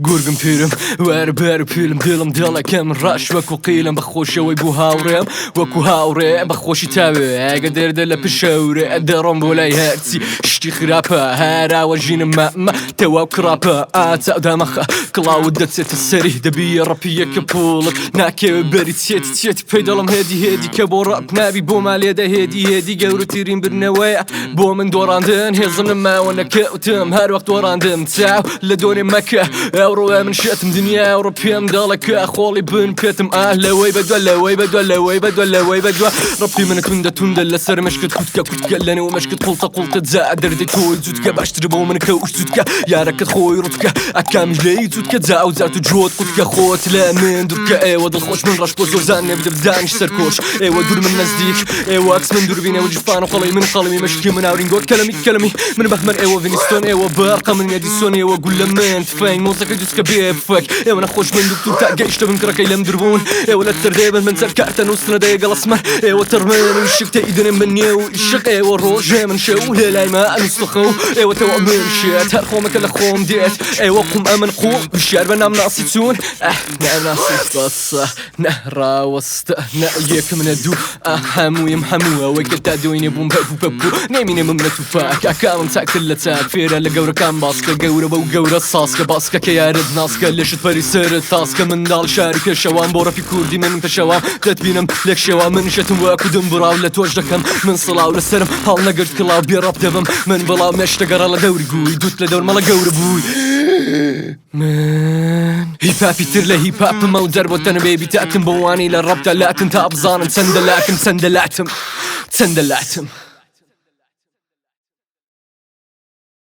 گورگم پیرم وەرە بەر پیلم دڵم دڵەکەم ڕەش وەکو قیلم بە خۆشەوەی بوو هاوڕێم وەکو هاوڕێ بە خۆشی تاوێ ئەگە دەردە لە پشەورێ دەڕۆم بۆ لای هەرچی شتی خراپە هەراوە ژینم مەمە تەواو کراپە ئاچاو دامەخە کڵاوت دەچێتە سەری دەبی ڕەپیەکە پوڵت ناکەوێ بەری چێتی چێتی پێی دەڵم هێدی هێدی کە بۆ ڕەپ نابی بۆ مالێدە هێدی هێدی گەورەترین برنەوەیە بۆ من دۆڕاندن هێزم نەماوە نەکەوتم هەر وەخت دۆڕاندم چاو لە دۆنێ مەکە ئەوڕۆ من شێتم دنیا ئەوڕۆ پێم دەڵێ کە خۆڵی بن پێتم ئاه لەوەی بەدوە لەوەی بەدوە لەوەی بەدوە لەوەی بەدوە ڕەپی منە توندە توندە لەسەر مشکت کوتکە کوتکە لەنێو مشکت قوڵتە قوڵتە جا دەردی تۆی جوتکە باشتر بۆ من کە وش جوتکە یارەکەت خۆی ڕوتکە ئەکامیش لێی جوتکە جا ئەو جات و جۆت قوتکە خۆت لە من دوورکە ئێوە دڵخۆش من ڕەش بۆ زۆرزان نێ بدە بدانیش سەرکۆش ئێوە دوور من نزدیک ئێوە عەکس من دووربین ئێوە جفان و قەڵی من قەڵەمی مشکی من ئاورین گۆت کەلەمی کەلەمی من بەهمەن ئێوە ڤینیستۆن ئێوە بەرقە من ئێدیسۆن ئێوە گولە من تفەنگ مۆزەکە دوسکە بێ فەک ئێوە نەخۆش من دکتور تا گەیشتە بن کڕەکەی لەم دربوون ئێوە لە تردێ بن من سەر کارتە نووسنە دەیە گەڵەسمەر ئێوە تڕمن و شک تێیدنێ من نییە و عیشق ئێوە ڕۆژێ من شەو لێ لای مە ئەنووسخە و ئێوە تەوە من شێت هەر خۆمەکە لە خۆم دێت ئێوە قوم ئەمن قوڵ هوشیار بە نامناسی چوون ئەه نامناسی بەسە نە ڕاوەستە نە یەکم نە دوو ئا هەموویم هەموو ئەوەی کە تا دوێنێ بووم بەبوو بەبوو نەیمینێ مم لە توفاک ئاکامم چاکتر لە چاک فێرە لە گەورەکان باسکە گەورە بەو گەورە ساسکە باسکە کە یارت ناسکە لەشت پەری سەرت تاسکە منداڵ شاری پێشەوام بۆ ڕەپی کوردی من پێشەوام دەتبینم لێک شێوا من شێتم وەکو دم بڕاو لە تۆش دەکەم من سڵاو لەسەرم هەڵنەگرت کڵاو بێ ڕەپ دەبم من بڵاو مێشتە گەڕا لە دەوری گوی دوت لە دەور مەڵە گەورە بووی من هیپاپی تر لە هیپاپم ئەو جار بۆ تەنە بێبی تاتم بۆ وانەی لە ڕەپدا لاتم تا بزانم چەندە لاکم چەندە لاتم چەندە لاتم.